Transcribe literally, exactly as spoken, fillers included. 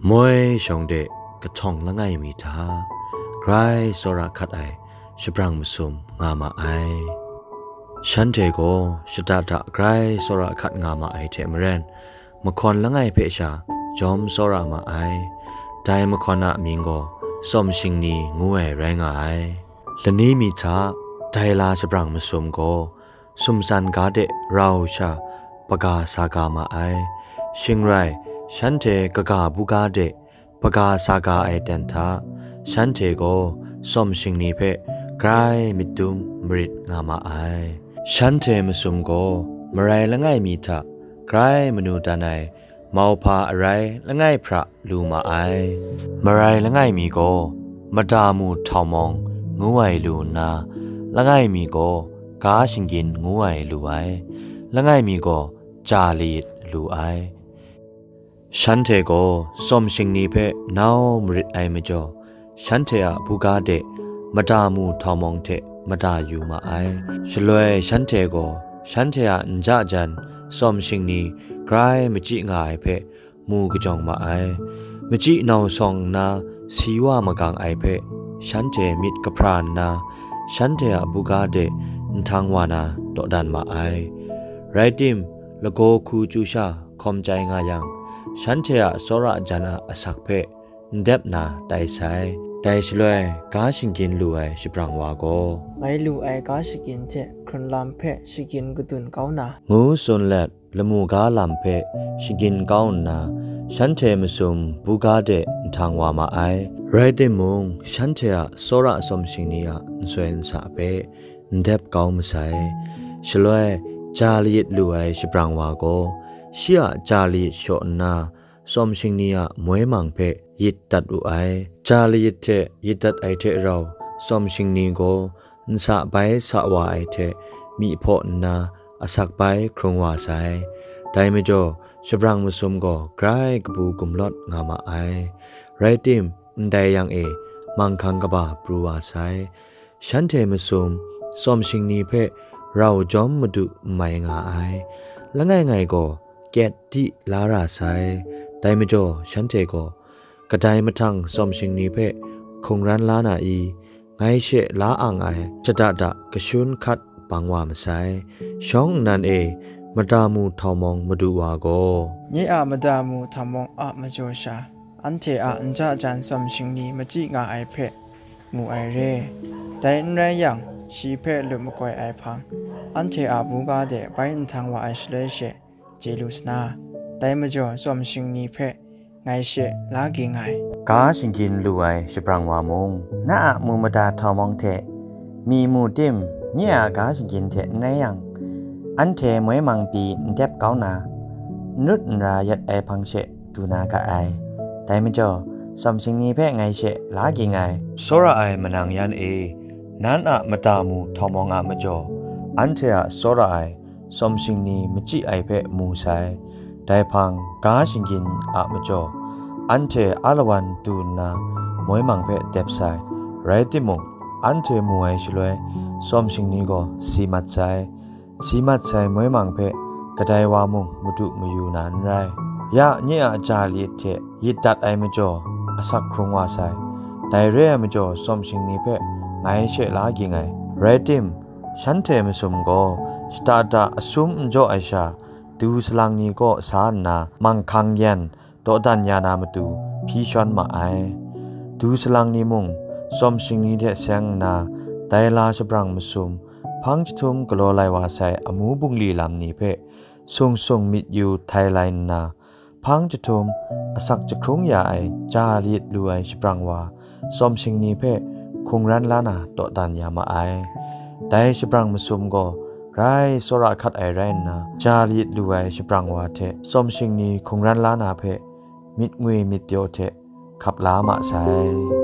Moi shawng de kahtawng langai mi hta, grai tsawra hkat ai shabrang masum nga ma ai. Shanhte gaw shada da grai tsawra hkat nga ma ai hte maren, mahkawn langai hpe sha jawm tsawra ma ai. Dai mahkawn a mying gaw Tsawm Shingni ngu ai rai nga ai. Lani mi hta, dai la shabrang masum gaw sumtsan ga de rau sha baga sa ga ma ai. Shing rai, shanhte kaga buga de baga sa ga ai ten hta, shanhte gaw Tsawm Shingni hpe grai myit dum marit nga ma ai. Shanhte masum gaw marai langai mi hta grai manu dan ai mauhpa arai langai hpra lu ma ai. Marai langai mi gaw mada mu htau mawng ngu ai lu nna, langai mi gaw ga shinggyim ngu ai lu ai, langai mi gaw ja layit lu ai. Shanhte gaw Tsawm Shingni hpe nau marit ai majaw, shanhte a buga de mada mu htau mawng hte mada yu ma ai. Shaloi shanhte gaw shanhte a nja jan Tsawm Shingni grai machyi nga ai hpe mu kajawng ma ai. Machyi nau sawng nna si wa magang ai hpe shanhte myit kahpra nna, shanhte a buga de nhtang wa na dawdan ma ai. Rai tim, lagaw hku chyu sha hkawm chyai nga yang, shanhte a tsawra jan a asak hpe ndep na tai sai. Dai shaloi ga shinggyim lu ai shabrang wa gaw, "Ngai lu ai ga shinggyim hte hkrun lam hpe shinggyim kadun kau na," ngu tsun let, lamu ga lam hpe shinggyim kau nna, shanhte masum buga de nhtang wa ma ai. Rai timung, shanhte a tsawra Tsawm Shingni a nsoi nsa hpe ndep kau masai. Shaloi, ja layit lu ai shabrang wa gaw, shi a ja layit shaw nna, Tsawm Shingni a moi mang hpe yit dat wu ai. Ja layit hte yit dat ai hte rau, Tsawm Shingni gaw nsa bai sa wa ai hte myi hpaw nna, asak bai hkrung wa sai. Dai majaw, shabrang masum gaw grai kabu gumlawt nga ma ai. Rai tim, ndai yang e manghkang kaba pru wa sai. Shanhte masum Tsawm Shingni hpe rau jawm madu n mai nga ai. Langai ngai gaw kyet di la ra sai. Dai majaw, shanhte gaw, "Kadai mahtang Tsawm Shingni hpe hkungran la na i? Ngai she la ang ai shada da kashun hkat bang wa masai. Shawng nnan e mada mu htau mawng madu wa gaw, nye a mada mu htau mawng a majaw sha, anhte a nja jan Tsawm Shingni machyi nga ai hpe mu ai re. Dai n rai yang, shi hpe lut makoi ai hpang, anhte a buga de bai nhtang wa ai shaloi she, chye lu sa na, dai majaw Tsawm Shingni hpe ngai she la ging ai." Ga shinggyim lu ai shabrang wa mung, na a mu mada htau mawng hte myi mu tim, nye a ga shinggyim hte n rai yang, anhte moi mang pyi n dep kau na, n rut n ra yet ai hpang she du na ga ai. Dai majaw, Tsawm Shingni hpe ngai she la ging ai. Tsawra ai manang yan e, nan a mada mu htau mawng a majaw, anhte a tsawra ai Tsawm Shingni machyi ai hpe mu sai. Dai hpang, ga shinggyim a majaw, anhte alawan du nna moi mang hpe dep sai. Rai timung, anhte mu ai shaloi, Tsawm Shingni gaw si mat sai. Si mat sai moi mang hpe kadai wa mung madu mayu na n rai. Ya nye a ja lit hte yit dat ai majaw, asak hkrung wa sai. Dai re ai majaw, Tsawm Shingni hpe ngai she la ging ai. Rai tim, shanhte masum gaw shada da asum n jaw ai sha, du salang ni kaw sa nna, manghkang yan dawdan ya na matu hpyi shawn ma ai. Du salang ni mung, Tsawm Shingni hte seng nna, dai la shabrang masum, hpang jahtum galaw lai wa sai amu bungli lam ni hpe sung sung myit yu htai lai nna, hpang jahtum asak jahkrung ya ai ja lit lu ai shabrang wa, Tsawm Shingni hpe hkungran la na dawdan ya ma ai. Dai shabrang masum gaw grai tsawra hkat ai rai nna, ja lit lu ai shabrang wa hte Tsawm Shingni hkungran la na hpe myit ngwi myit pyaw hte hkap la ma sai.